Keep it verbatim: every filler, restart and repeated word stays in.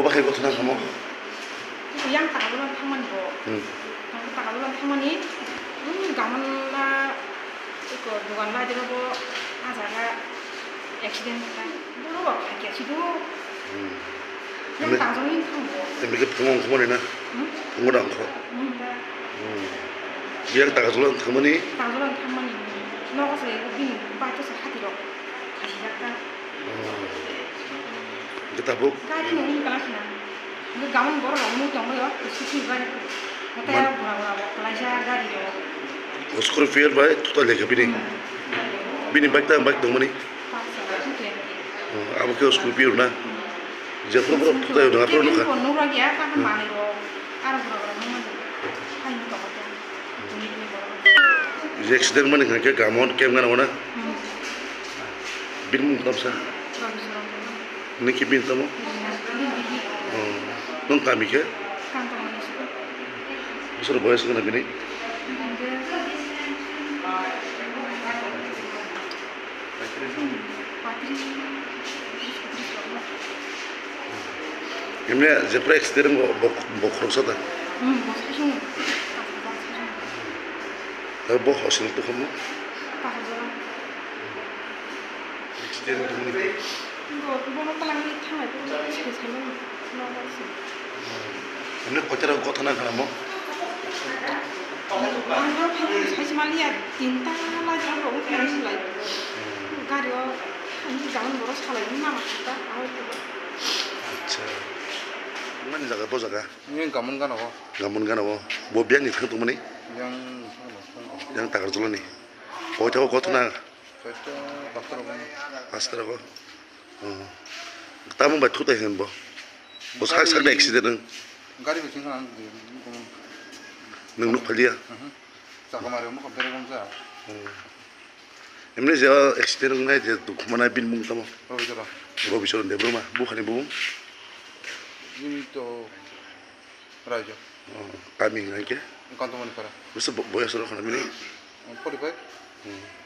Bo bahai gotho nang kamo. Yang taka bulan thangmani bo. Hmm. Yang taka bulan thangmani. Hmm, gamon la iko dugan lai debo bo ajaga accident ka. Boro bo khakia sidu. Hmm. Yang Emi- tajong ni thang bo. Emi ke phungo khomani na? Hmm? Phungo dang kho. Hmm, da. Hmm. Yang taka bulan thangmani? Taka bulan thangmani. Nogo se bini baito se hati rok. Khajijak ka. Hmm. Hingke tabuk? Gari no wng kala khna. Hingke gamon borok rok wngwi tongbaio, scooty gari. Hingke tei Man- aro bura bura bo kwlaisa gari rok. O Scorpio bai total lekha bini? Hmm. Bini bike ta bike tongmani? Parsa, two twenty. Oh, abo khe o Scorpio na? Hmm. Jephuru borok total nang aphuru nukha. Kebo nukra gya, tamo Hmm. manwi rok. Aro bura bura wngmani. Hai wng tongo tei. Bini bini borok. Je accident mani hwnkhe gamon kemgana wana? Hmm. Bini mung tamo sa? Rabi Saran. Nini khe bini tamo? Oh. Nwng kami khe? Kantongmani siko. Bwswk boyes wngkha bini? Hingke, patris, patris rok no. Emne jephuru accident bo, bo, bo khoroksa da? Hmm, bo saichung. Tei bo hospital tongkha mo? Accident tongmani. Bo, bono twlangwi thanglai phuru se saimano, nogo se. Emne koitara gotho nang kha mo? Ang oro phai phai saisi maliya, tinta lai jora rok wngkha silai. Gari o, ani jagan borok salai ni mama kha ta, aro khe. Acha. Mani jaga bo jaga? Ni gamon gana o. Gamon gana o. Bo biyang ni thang tongmani? Yang, yang Takarjala ni. Koitha o gotho nang? Koitha pastor o. Pastor o. Oh. Tamo bai thutai hen bo? Bo sak sak ni accident wng. Gari bai singkha ang. Nwng nuk phalia? Mhm. Chakhamari wngkha bereng wngkha. Oh. Emne je accident wngnai je dukhu manai bini mung tamo? Robisoro. Robisoro Debbarma. Buphani bumung? Bini to Raja. Oh, kami hwnka khe? Kantomani para. Bwswk bo-, boyas rok khna bini? Forty five. Hmm.